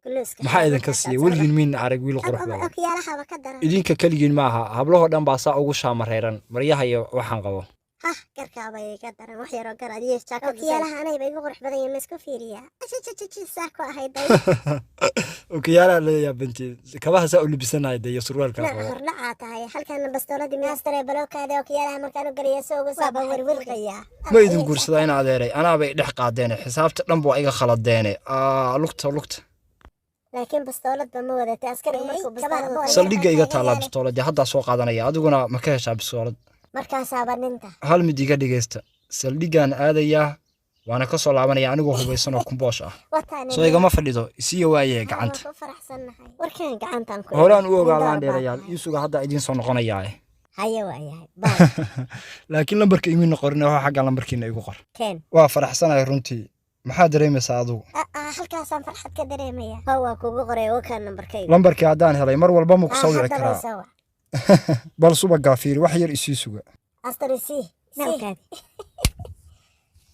Guluuska Maxaa idinka siiya? Weligiin miin arag wiil qurux badan. Okiyaalahaba ka daran. Idinka keligiin ma aha, hablahoo dhan baa saa ugu shaamareeran maryaha iyo waxaan qabo. Hah, garkaaba iga daran, wax yaroo gar adiyo jaakad. Okiyaalaha anayba igu qurux badan yihiin, ma isku fiiriyaa? Ajajajaji, saa ku ahayd day. Okiyaalaha leeyaa binti, kabaha saa u libisanahay dee iyo surwaalkaa Nooc qabo. Hordhacaa tahay halkaana bastooladii miyaastaree balookaada okiyaalaha markaan u geliyo soo uga soo werwerqayaa. Ma idin guursadaa in adeeray? Anaabay dhex qaadeene, xisaabta dhan baa iga khaladeene. Aa, lugta lugta. Laakiin bastooladba ma wadatay, askarigu markuu bastoolad Saldhigga iga taallaa bistooladii, haddaa soo qaadanaya. Adiguna ma ka heshaa bistoolad? Markaasaaba ninta. Hal mid iga dhegaysta, saldhiggaan aadayaa, waana ka soo laabanaya anigoo hubaysan oo kumboosh ah. Wataa. Soo igama fadhido, isiya waaye gacanta. Ku faraxsannahay warkaan gacantaan ku Horaan u ogaa nin laan door baa dheerayaal tahay. Ii suga, haddaa idiin soo noqonayaa. Haye, waayahay, bye. Laakiin lambarka imiina qorin, waxa xagga lambarkiina igu qor. Keen. Waa faraxsanahay runtii. Maxaa dareemaysaa adigu? Ah, halkaasaan farxad ka dareemaya. Ha, waa kugu qoray, wakaa nambarkayga. Lambarkii haddaan helay, mar walba ma ku soo wici Haddaba karaa? Isoo wac. Bal subagaa fiiri, wax yar isii suga. Astari sii nawkaadi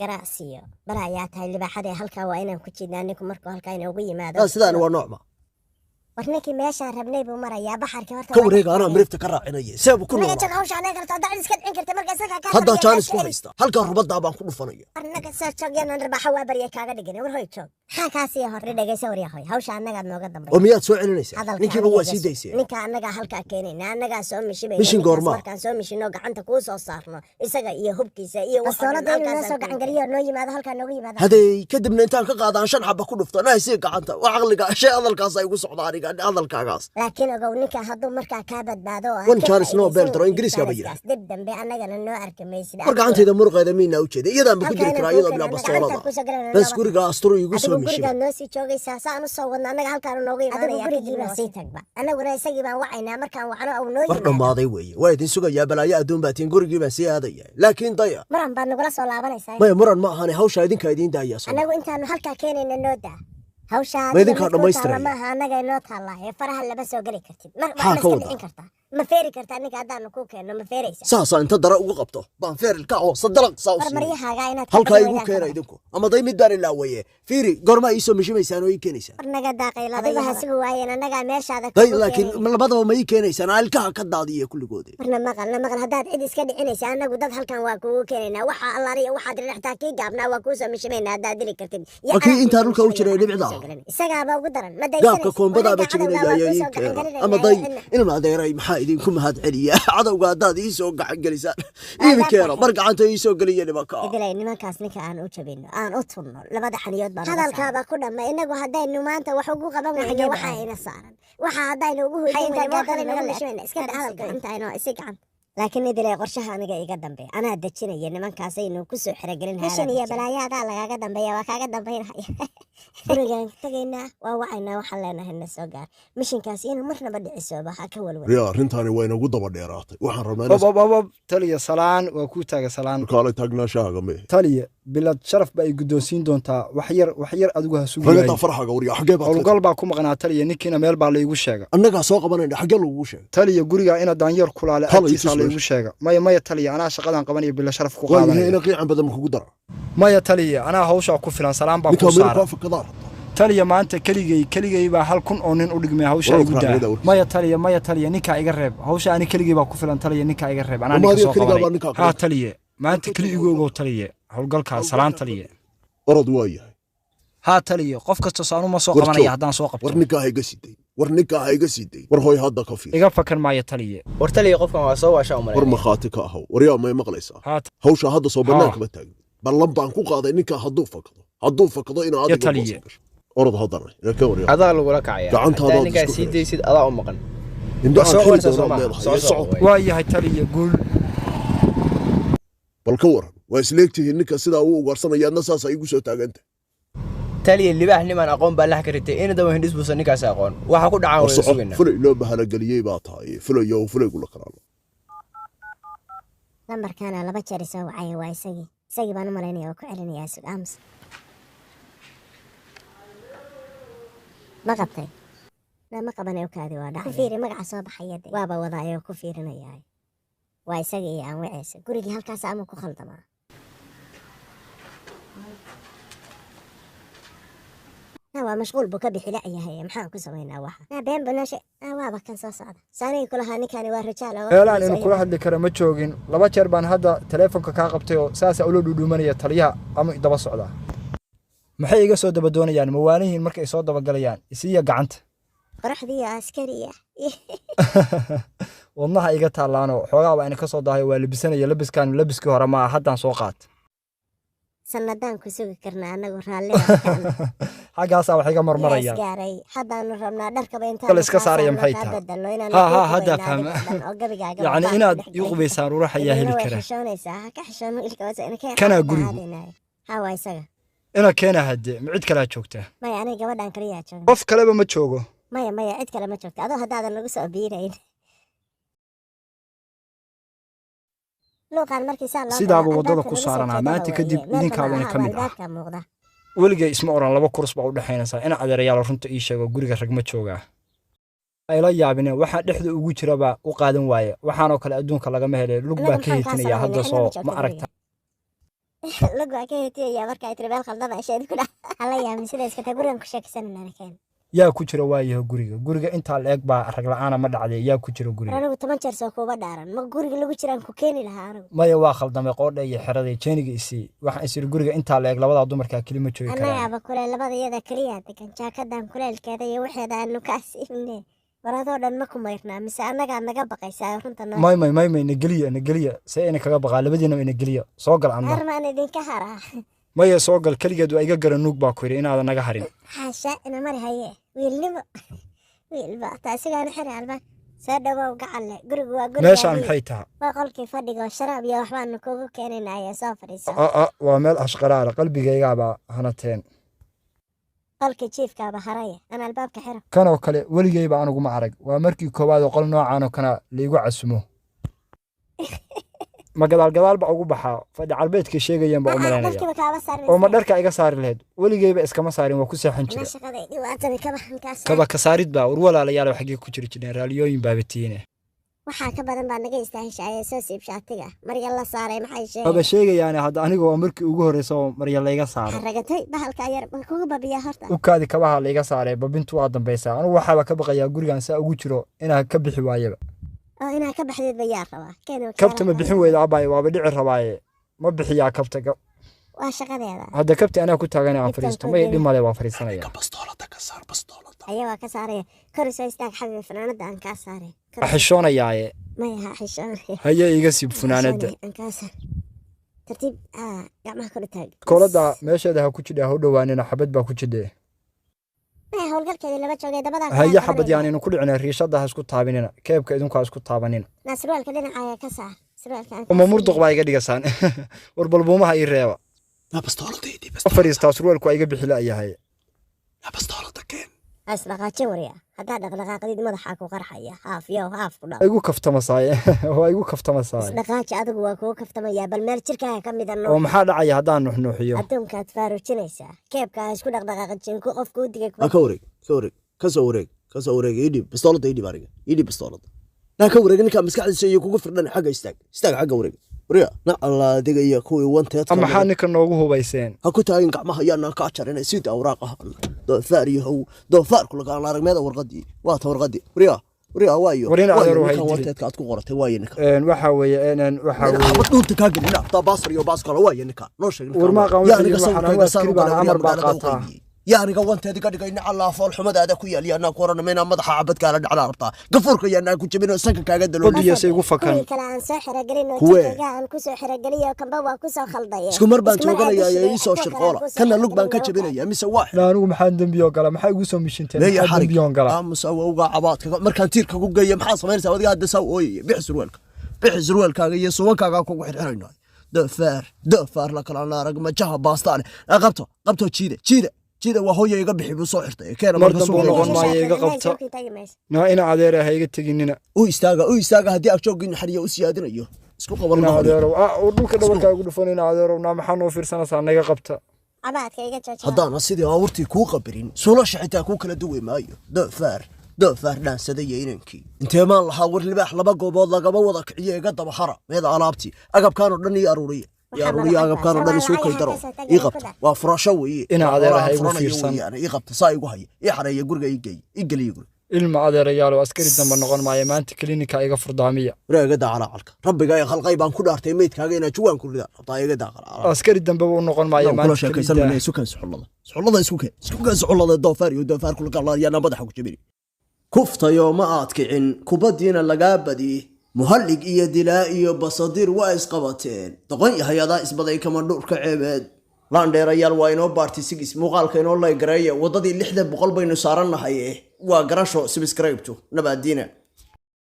garaacsiyo bala ayaa tahay libaaxadee. Halkaa waa inaan ku jiidnaa ninku markuu halkaa inoogu yimaado. Sidaan waa noocma? War ninkii meeshaan rabnay buu marayaa, baxarkii horta Ka waa wareega, anaa dhex mirifta ka raacinaya, seebu ku naga noolaa. Joog hawsha anaga karto, haddaa cid iska dhicin karta marka isagaa kaa Haddaa taliya, jaanis ku meesha haysta, halkaa rubadaa baan ku dhufanaya. War naga soo joog, yanan rarbaaxa waa barya kaaga dhigin. War hoy joog, maxaa kaa sii hor dhegaysa? War yahoy, hawsha annagaad nooga Oo dambaysa. miyaad soo celinaysaa? Hadalka Ninkiiba waa aniga sii dayseen. Ninka annagaa halkaa keenayna, annagaa soo mishibayna. Mishin Ninkaas goormaa? Markaan soo mishino, gacanta kuu soo saarno isaga iyo hubkiisa iyo bastoolada inuu noo soo gacan geliyo, noo yimaado, halkaa noogu yimaado. Hadday kadibna intaan ka qaadaan shan xaba ku dhufto, naa sii gacanta waa caqliga shay. Hadalkaas ay igu socda aniga hadalkaagaas. Laakiin ogow, ninka hadduu markaa kaa badbaado oo aad Wan ka chance noo faa'iidaysan beel daro, weydid Ingiriiska ba jaaniskaas, dib dambe annagana noo arki maysid. War gacantayda muruqeeda miynaa u jeeda? Iyadaan ba ku Halkaa jiri inaan karaa kuu iyadoo bilaa keenno, bastoolada. gacantaan kuusoo galanayna. Bas guriga asturu igu soo Adigu mishiba. gurigaad noo sii joogaysaa, saan u soo wadna annaga halkaan noogu imaanaya. Adigu gurigiibaa sii tagba, annaguna isagii baan wacaynaa. Markaan wacno au noo War yimaado. dhammaaday weeye, waa idin sugayaa. Balaayo adduun baa tiin, gurigii baan sii aadaya, laakiin daya. Muran baad nagula soo laabanaysaa. Maya, muran ma ahane, hawshaa idinkaa idiin daayaa soo. Annagu intaanu halkaa keenayna noo daa hawsha. Ma Adiga idinkaa mid kuu taalla dhammaystiraya? maaha, annaga inoo taallaa ee faraha lama soo geli kartid mar. Maxaa Wax ma ka iska wadaa? dhicin kartaa? Ma feeri kartaa ninka haddaanu kuu keenno? Ma feeraysaa? Saasaa inta dara ugu qabto baan feerilka oo sadalaq saa u War siinaya. maryahaaga inaad ka Halkaa badi igu weydaan keena ka idinku ama day mid baan ilaawaye. Fiiri, goormaa iisoo mishimaysaan oo ii keenaysaan? War naga daaqaylada, adigu ha sugi waayeen, annagaa meeshaada Day kugu laakiin keenayna. labadaba ma ii keenaysaan? Aan ilkaha ka daadiye kulligoode. Warna maqal, na maqal, haddaad cid iska dhicinaysa annagu dad halkan waa kugu keenaynaa. Waxa allaaliya waxaad dhinaxtaa kii gaabnaa waa kuu soo mishimaynaa haddaad dili kartid. Iyo Waa kii anaa intaa kuu dhulka u jiray soo dhibicda. soo gelinay. Isagaaba ugu daran ma Gaabka daysanaysa. koombadaaba Wararka cadowgaa jebinaya waa ayaa kuu ii soo keena gacan ama day. gelinaynaa. Ilma adeeray, maxaa idinku mahad celiya cadowga haddaad ii soo gacan gelisaan? Iimi keena mar gacanta ii soo geliya nimanka. Idilay nimankaas, ninka aan u jabino, aan u tunno, labada xaniyood baan hadalkaaba ku dhamma. Inagu haddaynu maanta wax ugu qaban weyno, waxa ina saaran waxa haddaynu ugu hoydin weyno, gaadada naga mishimayna. Iska da hadalka inta isi gacan. Laakiin idilay, qorshaha aniga iga dambe anaa dejinaya, nimankaasaynu kusoo xerogelin. Heshan iyo balaayadaa lagaaga dambeeya, waa kaaga dambaynaya. Gurigaan tagaynaa, waa wacaynaa, waxaan leenahay na soo gaar. Mishinkaas inuu marnaba dhicisooba ha ka walwal. Riyaa, arrintaani waa inagu daba dheeraatay. Waxaan rabnaa Ob inaan ob ob ob, taliya salaan, waa kuu taaga salaan. Kaalay taagnaashahaaga mee? Taliya, bilad sharaf ba ay guddoonsiin doontaa. Wax yar, wax yar adigu ha sugi Ragadaa waayo. Farxaga waryaa, xaggee baad ka Howlgal baa ku maqnaa taliya, ninkiina meel baa laygu sheega. Annagaa soo qabanayna, xaggee lagugu sheegay? Taliya, guriga ina daanyeer kulaale Hala ii agtiisaa tus laygu meesha. sheega. Maya maya taliya, anaa shaqadan qabanaya, bila sharaf ku Waa yahay qaadanaya. ina qiican badan ma kugu dara? Maya taliya, anaa hawshaa ku filan, salaan baa Ninkaa kuu meel saara. kaa fakadaa rabta. Taliya, maanta keligay keligay baa 1000 oo nin u dhigmay hawsha Warow igu daa. raacyada warkiisa. Maya taliya, maya taliya, ninkaa iga reeb hawsha, ani keligay baa ku filan. Taliya, ninkaa iga reeb, anaa Ama ninka adiga soo keligaa baa qabanay. ninkaa Haa qaban. taliye, maanta keli igu ogow taliye, howlgalkaa salaan taliye. Orod, waa yahay. Haa taliye, qof kasta saanuma soo War qabanaya joog. haddaan soo qabto. War ninkaa ha iga siday, war ninkaa ha iga siday. War hooy, hadda ka fiir. Iga fakan maayo taliye. War taliya, qofkan waa soo waashaa War umalaynaya. makhaati ka ahow. Waryaa, may maqlaysaa? Haa. Hawsha hadda soo Haa. bannaanka ma taagin. Ballan baan ku qaaday, ninkaa hadduu fakado, hadduu fakado inaa Ya adiga taliye. boosan gasho. Orod haddana ina ka waryaa. Adaa lagula kacaya. Gacantaada Haddaa aad ninkaa isku sii xiraysa. daysid, adaa u maqan. Indho Waa aan soo xiri qabanaysaa soo doonaad maaha. leedahay. Soo Ee, soo socod. way. Waa yahay taliye, guul. Bal ka waran, waa isleegtihiin ninka sidaa uu ugaarsanaya, adna saas ay igu soo taaganta. Taliya, libaax nimaan aqoon baa lax ka ritay. Ina daba hindhis buusan ninkaas aqoon waxa ku dhacaan War wada soco. sugaynaa. Fulay loo bahalageliyey baa tahay, fulayo fulaygula kalaalo. Lambarkaana laba jeer isoo wacaya, waa isagii, isagii baan u malaynaya oo ku celinayaa. Sug aamus, ma qabtay? Na ma qabanay, ukaadi, waa dhacay. Ku fiiri magaca soo baxaya de. Waaba wadaayoo ku fiirinayaa, waa isagii iyo aan wacaysa. Gurigii halkaas ama ku khaldamaa? Na waa mashquul buu ka bixi la'yahay, maxaan ku samaynaa waxa? Na been banaashe, waaba kan soo socda. Saanay kulahaa ninkani waa rajaal oo Meelaan inu kula hadli kara ma joogin. 2 jeer baan hadda taleefonka kaa qabtay oo saasaa ula dhuudhuumanaya taliyaha ama daba socdaa. Maxay iga soo daba doonayaan mawaalihiin markay soo dabagalayaan? Isiiya gacanta. Qoraxdii askariya. Wadnaha iga taallaanoo xoogaa baa ina ka soo daahayo, waa labisanaya labiskaan, labiskii hore maa haddaan soo qaat. Sanadaan ku sugi karnaa annagu raalli Xaggaasaa wax iga marmarayaan. Gaaray haddaanu rabnaa dharkaba intaan Kale iska saaraya maxay tahay? Bedelno inaan Ha, ha, haddaa fahma. Oo gabigaaga Yacni inaad ii qubaysaan ruux ayaa heli way kara. Xishoonaysaa, ha ka xishoon wiilka hoose ina ka Kanaa gurigu. Ha, waa isaga. Ina keena hadde, ma cid kalaa joogtaa? Maya, aniga gabadhan kaliyaa joogna. Qof kaleba ma joogo? Maya, maya, cid kale ma joogto adoo haddaadan nagu soo biirayn luuqaan markii saa loo Sidaaba galo, waddada albaabka ku lagu soo saaranaa. jeedaba Maanta weeye. kadib Meel idinkaaba ina banaan ka ah mid ah. albaabka muuqda. Weligay isma oran 2 kurs baa u dhexaynaysaa. Ina adeerayaal, runta ii sheego, guriga rag ma joogaa? Ayla yaabine, waxaa dhexda ugu jiraba u qaadan waaye. Waxaanoo kale adduunka lagama helay. Lug baa Annagu ka maxaan kaa hiitinaya hadda samaynaa? soo Cidna ma ma joogto. aragta? Lug waa ka heetiyaya marka ay tiri meel khaldama asheed ku dhac. Hala yaabin, sida iska taa gurigan ku sheekaysanayna keen. Yaa ku jira waayaha guriga? Guriga intaa la eg baa rag la'aana ma dhacday. Yaa ku jira guriga? Anigu 10 jeer soo kuuba dhaaran, ma guriga lagu jiraan ku keeni lahaa anigu. Maya, waa khaldamay qoodha iyo xeraday jeeniga isii. Waxaan isiri guriga intaa la eg labadaa dumarkaa keli ma joogi karaan. Annagaaba kule labada iyada keliya degan, jaakadan kuleelkeeda iyo waxeeda aanu kaa siibne. War adoo dhan ma ku mayrnaa mise annagaa naga baqaysaa? Runta noo May, may, may, may, nageliya, nageliya. See ina kaga baqaa? Labadiinaba ina geliya, soo gal anna. Armaan idinka haraa. Maya, soo gal. Keligeed waa iga gara nuug baa ku yidhi inaadan naga harin. Xaasha, ina mari haye wiilnimo, wiilba taa isigaana xiri albaab. Soo dhawow gacalle, gurigu waa Meeshaan gurigaagii. maxay tahay? Waa qolkii fadhiga oo sharaab iyo waxbaanu kugu keenaynaya, soo fadhiiso. Waa meel ashqaraara, qalbigaygaabaa hanateen. Qolkii jiifkaaba haraya, aan albaabka xiro. Kanoo kale weligayba aniguma arag. Waa markii koowaad oo qol noocan oo kana laigu casumo. Ma gadaal gadaal ba ugu baxaa? Fadhi carbeedkay sheegayeen baa u malaynaya. Dharkiiba kaaba saarin. Oo ma dharka iga saari lahayd? Weligayba iskama saarin, waa ku seexan Ana jira. Shaqada dhibaatada kaba kaa saar. Kaba ka saarid baa. War walaalayaal, xaggee ku jiri jireen? Raaliyooyin baaba tiine. Waxaa ka badan baa naga istaahishaaye, soo siib shaatiga marya la saaray maxay Waaba sheegay. Sheegayaane hadda aniga waa markii ugu horreysa oo marya layga saaro. Ragatay bahalka yar ma kugu babiyaa horta? U kaadi, kabaha layga saaray, babintu waa dambaysaa. Anigu waxaaba ka baqayaa gurigan saa ugu jiro inaan ka bixi waayaba. Oo inaa ka baxdeed ba yaa rabaa keen. Kabta ma bixin weyda abaaye? Waaba dhici rabaaye, ma bixiyaa kabta? Waa shaqadeeda. Hadda kabti anaa ku taagan aan Midkaan fadhiisto ku may jira. Dhib male, waa fadhiisanaya. Bastoolada ka saar, bastoolada. Aya waa ka saaraya. Kor soo istaag xabibi, fanaanada aan kaa saaray. Kor. Waa xishoonayaaye. Maya, ha xishoonaya. Haye, iga siib funaanada. Xishoonaya, aan kaa saar. Tartiib, gacmaha kor u taag. Koolada meesheeda ha ku jidha, ha u dhowaanina, xabad baa ku jidhe. Maya, howlgalkeedii lama joogay dabadaa. Haye, xabad yaaninu ku dhicina, riishada ha isku taabinina, keebka idinku ha isku taabanina. Na surwaalka dhinacaaga ka saar, surwaalka aan kaa Uma murduq siiyo. baa iga dhigasaan. War balbuumaha ii reeba. Na bastoolada ii dhiib. Ma fadhiistaa? Surwaalku waa iga bixi la'yahay. Na bastoolada keen. Ha isdhaqaajin warya, haddaa dhaqdhaqaaqdid madaxaa ku qarxaya. Haaf yow haaf ku dhal. Igu kaftamasaaye, waa igu kaftamasaaye. Isdhaqaaji adigu, waa kugu kaftamayaa. Bal meel jirkaaga ka mida Oo noo. maxaa dhacaya haddaan nuxnuuxiyo? Adduunkaad faarujinaysaa, keebka ha isku dhaqdhaqaaqajin ku qofku u digay. Ha, ka wareeg, ka wareeg, ka soo wareeg, ka soo wareeg. Ii dhiib bastoolada, ii dhiib aniga, ii dhiib bastoolada. Na ka wareeg ninka maskaxdiisa iyo kugu firdhan. Xagga istaag, istaag, xagga wareeg wariga. Na alla adiga iyo kuwii wanteedka. Maxaa ninka noogu hubayseen? Ha ku taagin gacmaha, yaanaan kaa jarinay sida awraaqaha. Doofaar yahow, doofaarku lagaan aragmeeda. Warqadii waa ta, warqadii wariga, wariga waayo. Warina waayo adeer waxay ninkan dilay. Wanteedka aad ku qoratay waayo ninka. Waxaa weeye waxaa weeye Xabad dhuunta kaa gelin taa, baasar iyo baaskala waayo ninka. Noo sheeg ninka. War ma aqaan yaa wixii aniga waxaan sawirkayga anigu saan u askari baan galay amar baa magaalada u qaataa. qaybiyey. Yaa aniga wanteed iga dhigay? Nicallaa foolxumadaada ku yaal. Yaanaa ku oranama inaa madaxa cabadkaala dhacdaa rabtaa? Gafuurka yaanaa ku jabinoo sanka kaaga daloolin. Babiya say igu fakan. Kuwii kale aan soo xiragelin oo Kuwee? jirkayga aan ku soo xirageliyo, kamba waa ku soo khaldaye. Isku mar baan Isku mar aad tooganayaa dishiday, ee ii soo kuwa kale aan shirqoola. ku soo Kana lug baan ka xiragelin. jabinaya mise waa La anigu maxaan dembiyo gala? Maxaa igu soo mishinteen? Leeya Maxaa xarig dembiyoon gala? Aamus awowga cabaadka markaan tiirka ku geeya maxaa samaynaysaa adiga hadda saa ooyaya? Bixi surwaalka, bixi surwaalkaaga iyo subankaaga kugu xirxirayno. Doofaar, doofaar la kala arag majaha baastaan. Qabto, qabto, jiida, jiida, jiida. Waa hooya iga bixi buu soo xirtay keena. Mar Marka dambe u suuqa noqon maayo, iga qabta. Naa ina adeera ha iga teginina. U istaaga, u istaaga. Haddii agjooggiina xariya u siyaadinayo isku qaban Ina lahaa. adeerow, uu dhulka dhabarkaa igu dhufan. Ina adeerow, naa maxaa noo fiirsanaysaa? Naga qabta. Cabaadka iga jooji. Haddaana sidii awrtii kuu qabirin suulasha xitaa kuu kala duwi maayo. Doofaar, doofaar dhaansadaya inankii intee maan lahaa. War libaax laba goobood lagama wada kiciyo. Iga daba hara. Meeda alaabtii agabkaanoo dhan ii aruuriya. Yaa ruriyo agabkaan oo dhan isugu kay daro, ii qabta, waa furasho weeye. Ina adeer ha igu Furanayo fiirsan. weeyaan, ii qabta, saa igu haya, ii xareeya guriga, ii geeya, ii geliya guriga. Ilma adeerayaalo, askari dambe noqon maayo maanta, kilinika iga furdaamiya. Waraa iga daa calacalka, rabbiga ee khalqay baan ku dhaartay, meydkaaga inaa juwaan ku ridaa rabtaa, iga daa calacalka. Askari dambe u noqon maayo kula maanta. Sheekaysan kelidaa. mayna, isu keen suxullada, suxullada isku keen, isku keen suxullada. Doofaar iyo doofaar kula galaayaana madaxa ku jabini. Kuftayo ma aad kicin, kubaddiina lagaa badi, muhallig iyo dilaa iyo basadiir waa isqabateen, doqon yahay adaa isbaday kama dhurka ceebeed. Laandheerayaal, waa inoo baarti sigis, muuqaalka inoo laygareeya, waddadii 600 baynu saarannahay, waa garasho subscribe-tu nabaadiina.